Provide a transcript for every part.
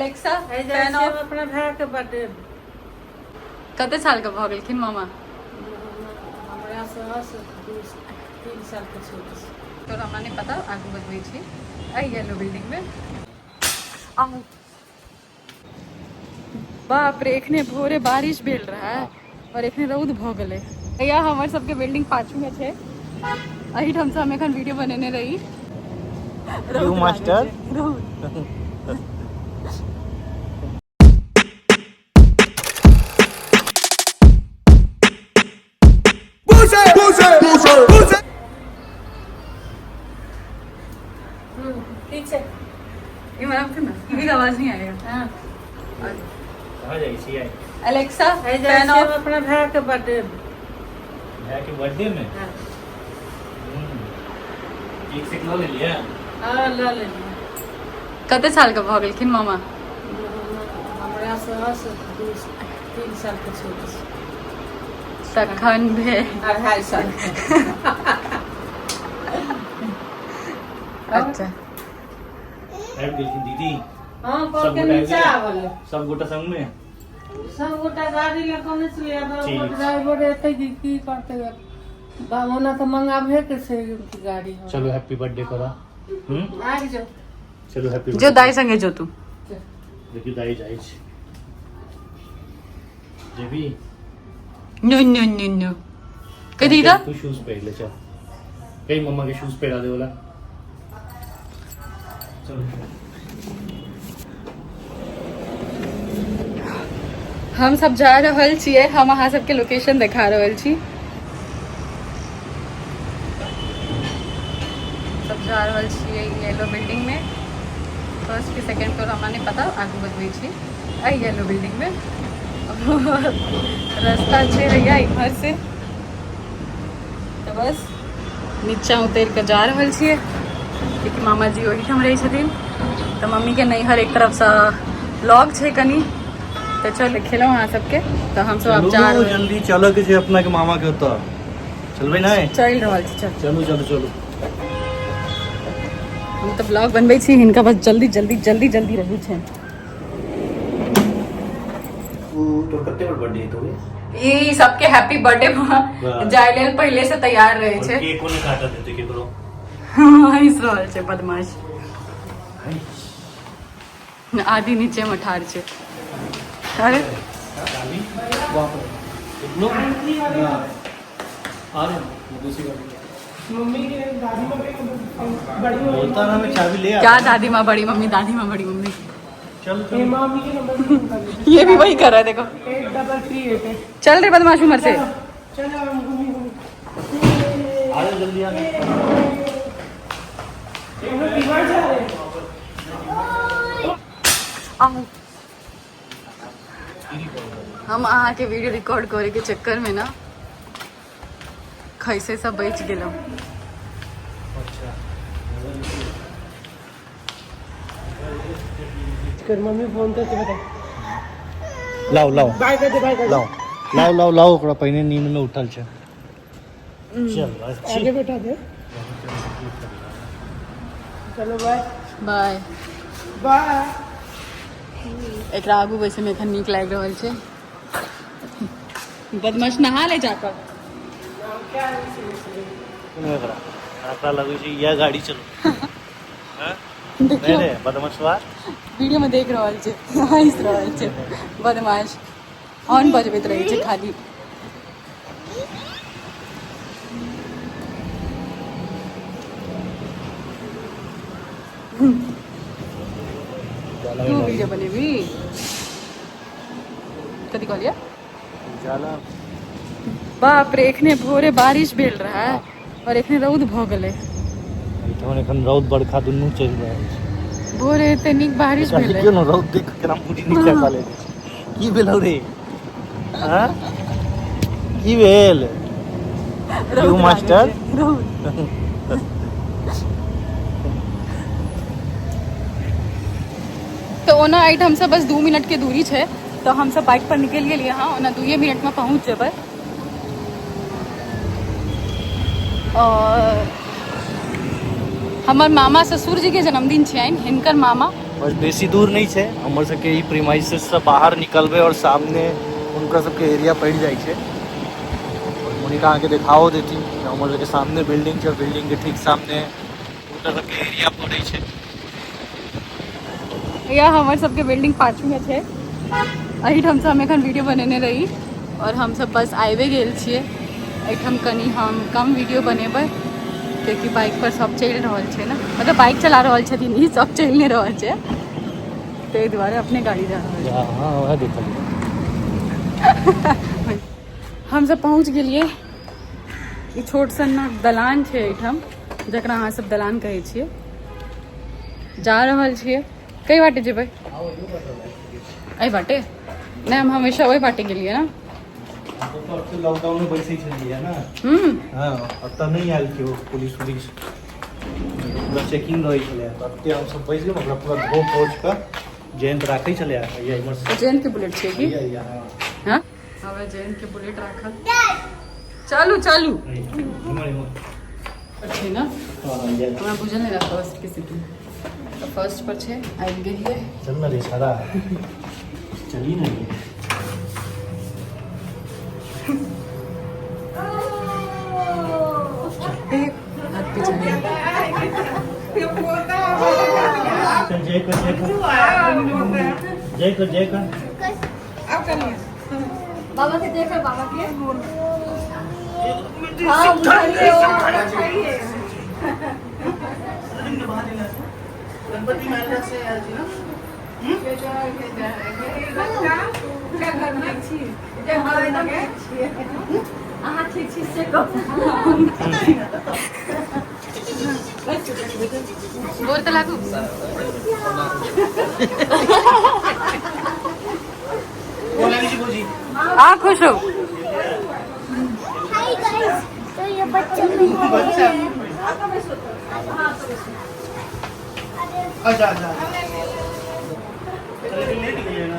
Alexa आइ जाइ fine छियै of. अपना भायके बर्थडे। कते साल के भऽ गेलखिन मामा? हमरा से 2-3 सालके छोट छै। तो हमरा नहि पता, आगू बतबै छी। एहि येलो बिल्डिंग मे। आउ। बाप रे, एखने भोरे बारिश भेल रहे और एखने रौद भऽ गेलै। भैया, हमर सबके बिल्डिंग पाछू में छै। एहिठाम से हम एखन वीडियो बनेने रही। रौद You लागै master? छै, रौद। ठीक छै। इम्हर आबू ने, टीवी के आवाज नहीं आएगा। हँ। कहाँ जाइ छियै? एलेक्सा आइ जाइ फैन छियै ऑफ। अपना भायके बर्थडे। भायके बर्थडे मे? हँ। केक सेक लऽ लेलियै? हँ, लऽ लेलियै। कते साल के भऽ गेलखिन मामा? हमरा से 2-3 सालके छोट छै। तखन भेल 2.5 साल। अच्छा। आबि गेलखिन दीदी? हँ, सब कल के गोटा नीचा आबि आबल। सब गोटा संग मे? सब गोटा गाड़ी लऽ कऽ नहि चलियै। ठीक। ड्राइवर एतै कि की करतै बा, ओना तऽ मंगाबहे के छै गाड़ी हमरा। चलू, हैप्पी बर्थडे करा। आबि जाउ। चलू, हैप्पी। जो दाई संगे जो तू। देखियौ, दाई जाइ छै। जेबी? नो नो नो नो, कथी दा? तू शूज पहिर ले, चल। कहीं मम्मा के शूज पहिरा दे वाला। चलो। हम सब जा रहल छियै। हम अहाँ सबके लोकेशन देखा रहल छी। सब जा रहल छियै येलो बिल्डिंग में। फर्स्ट कि सेकंड फ्लोर हमरा नहि पता, आगू बतबै छी। एहि येलो बिल्डिंग में रास्ता छै भैया इम्हर से। तऽ बस नीचा उतरि कऽ जा रहल छियै, कियाकि मामाजी ओहिठाम रहै छथिन, तऽ मम्मीके नैहर एक तरफसँ लग छै कनि। तऽ चल, खेलहुँ अहाँ सबके। तऽ हमसब आब जा चलू रहल। जल्दी चलऽ के छै अपना के मामा के ओतऽ। चलबै नहि? चलि रहल छी, चल। चलू चलू चलू। हम तऽ ब्लॉग बनबै छी, हिनका बस जल्दी जल्दी जल्दी जल्दी रहै छनि। तोर कते बड़ बर्थडे हेतौ गे? ई सबके हैप्पी बर्थडे जाय लेल पहिले से तैयार रहै छै। केको नहि काटऽ देतै केकरो। हँसि रहल छै बदमाश। आदि नीचे मे ठाढ़ छै। अरे। चाबी बाप रे, अरे दूसरी गाड़ी। मम्मी के दादी माँ के बड़ी मम्मी। बोलता ना, मैं चाबी ले क्या? आता। दादी माँ, बड़ी मम्मी, दादी माँ, बड़ी मम्मी। चलो चलो। हेमा मम्मी के नंबर पे फोन कर लीजिए। ये भी वही कर रहा है, देखो। 83338 है। चल रे बदमाश, उमर से। चलो, हम घूमी घूमी। आ जाओ, जल्दी आ जाओ। हम लोग दीवार जा रहे हैं। आऊ। हम अहाँके वीडियो रिकॉर्ड करे के चक्कर में ना खैसे सब बचि गेलहुँ। अच्छा। कर मम्मी फोन करके बता। लाओ लाओ। बाय कर दे, बाय कर दे। लाओ लाओ लाओ लाओ। ओकरा पहिने नींद में उठल छै। चल अच्छी। आगे बैठा दे। चलो, बाय। बाय। बाय। एकरा आगू बैसे में एखन नीक लागि रहल छै। बदमाश, नहा ले जाकर। क्या है इसमें? सुनो, एकरा एकरा लगै छै इएह गाड़ी चलो। हैं? नहीं। देखियौ। रे बदमाशवा। वीडियो में देख रहल छै, हँसि रहल छै बदमाश। हॉर्न बजबैत रहै छै खाली। तू वीडियो बनेबी? कथी कहलियै? उजाला। बाप रे, एखने भोरे बारिश भेल रहे और एखने रौद भऽ गेलै। एहिठाम एखन रौद बरखा दुनू चलि रहल छै। भोरे एते नीक बारिश एकरा भेलै। देखियौ ने, रौद देख कऽ केना मुड़ी नीचा कऽ लेने छै। की भेलौ रे? हँ, की भेल? रौद यू लागै मास्टर? छै, रौद। तऽ ओना एहिठामसँ बस 2 मिनट के दूरी छै, तऽ हमसब बाइक पर निकलि गेलियै। हँ, ओना 2 मिनटमे पहुँच जेबै। और हमर मामा ससुर जी के जन्मदिन छनि, हिनकर मामा। बस बेसी दूर नहि छै। हमर सबके ई प्रीमाइसेससँ बाहर निकलबै आओर सामने हुनकर सबके एरिया पड़ि जाइ छै। आओर मोनिका अहाँके देखाओ देथिन। हमर सबके सामने बिल्डिंग छै, बिल्डिंगके ठीक सामने हुनकर सबके एरिया पड़ै छै। या हमर सबके बिल्डिंग पाछूमे छै। एहिठामसँ हम एखन वीडियो बनेने रही और हमसब बस आबि गेल छियै। एहिठाम कनि हम कम वीडियो बनेबै कियाकि बाइक पर सब चलि रहल छै ने, मतलब बाइक चला रहल छथिन, ई सब चलि नहि रहल छै, ताहि दुआरे अपने गाड़ी जा रहल छै। हाँ, वएह देखलियै। हमसब पहुँच गेलियै। ई छोट सन दलान छै एहिठाम, जकरा अहाँ सब दलान कहै छियै। जा रहल छियै। कई बाटे जेबै? एहि बाटे नहि, हम हमेशा ओहि बाटे गेलियै ने। लॉकडाउन में बैसै छलियै ने। हाँ, ओतऽ नहि आयल केओ, पुलिस उलिस पूरा चेकिंग रहै छलै। तऽ हमसब बैस गेल, ओकरा पूरा धो पोछ कऽ जयंत राखै छलै। इम्हर जयंत के बुलेट छै की? हाँ, हवे जयंत के बुलेट राखल। चलू चलू छै ने, हमरा बुझल नहि रहल फर्स्ट के सिटी। तऽ फर्स्ट पर छै, आबि गेलियै। चल ना रे सारा, चली ना रे। चल जय कर, जय कर, जय कर, जय कर। बाबा के देख, बाबा के। हाँ, बुझलियै। अहाँ ठीक छी से कहू। गोर तऽ लागू। आ खुश हो। हाय गाइस, तो ये बच्चा बच्चा। अच्छा अच्छा, लेट गेलियै ना,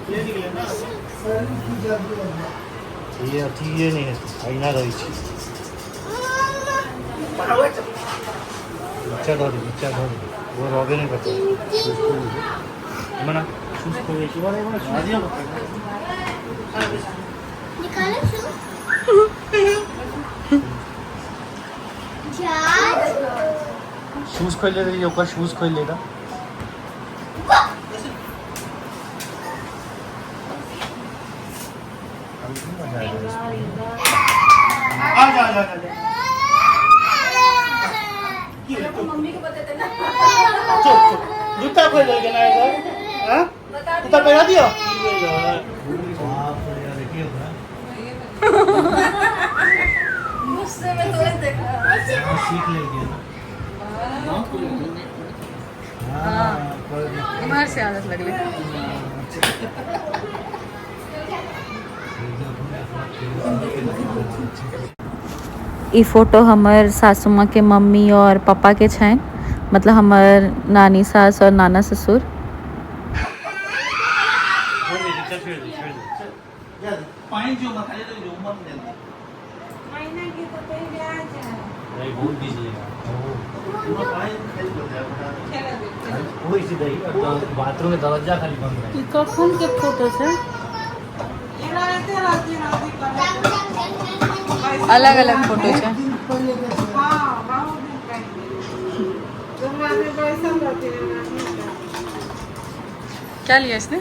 लेट गेलियै ना। ये अथिये नहि हेतै, अहिना रहै छै। नीचा धऽ दे, नीचा धऽ दे। ओ रहबे नहि करतै। मना शूज खोलै छी। निकालो शूज। जाज शूज खोलि ले, ओकर शूज खोलि ले। तऽ आ जा जा जा। मम्मी के बतेते ना। चुप चुप। जूता खोल देलकै ना एकर? हाँ, जूता पहिरा दियो। बाप रे, देखियो ना। गुस्से में तो देखा। सीख लेलकै ना। हाँ, कर दे। इम्हर से आदत लगलै। ई फोटो हमर सासू माँ के मम्मी और पापा के छनि, मतलब हमर नानी सास और नाना ससुर। छोड़ दे, नीचा छोड़ दे, छोड़ दे। नहीं, बहुत बिजी है वो, सीधा ही बाथरूम में दरवाजा खाली बंद रहे। ई कखन के फोटो छै? अलग अलग फोटो छै। क्या लिया इसने?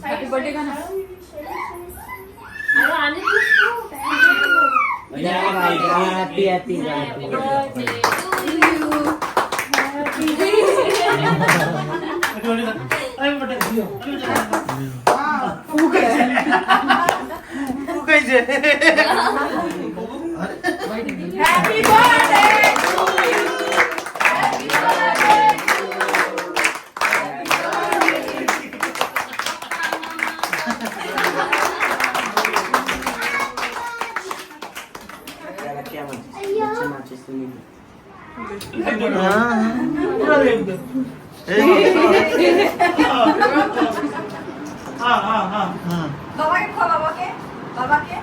हैप्पी बर्थडे गाना। Happy happy. बाबा के खुआ, बाबा के, बाबा के।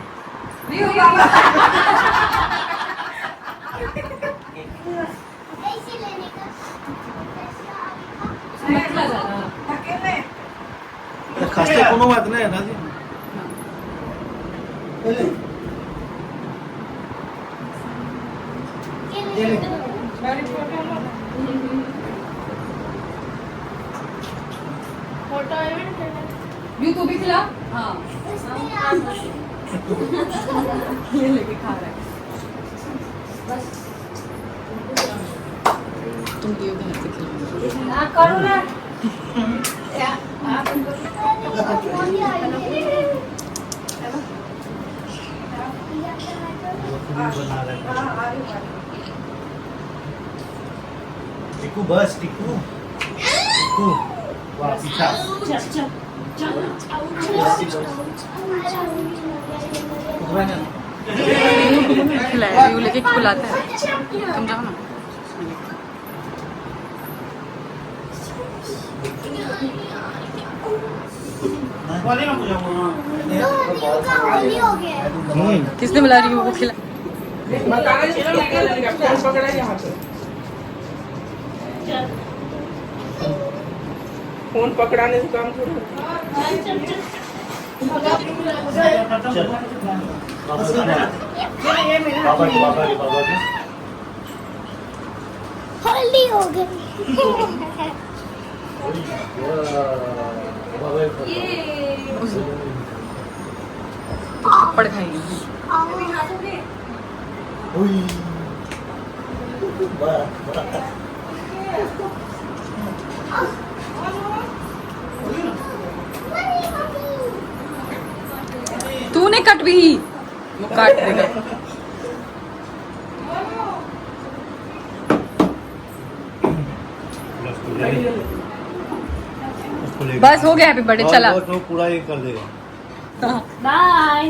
कोनो बात नहीं है ना जी। You तू भी खिला। हाँ ये लेके खा रहा है। तुम दियो के हाथ से खिलाओ। करू ना। टिकू बस टिकू टिकू वाह पीछा खिलाया you लेके खिलाता है। तुम जाओ ना। होली हो गया। किसने बुला रही हो वो खिला। फोन पकड़ाने से काम थोड़ी। बाबा के बाबा के बाबा के होली हो गई। थप्पड़ खाएगी। तूने कट भी वो काट देगा। बस हो गया हैप्पी बर्थडे। चला वो पूरा ये कर देगा। बाय।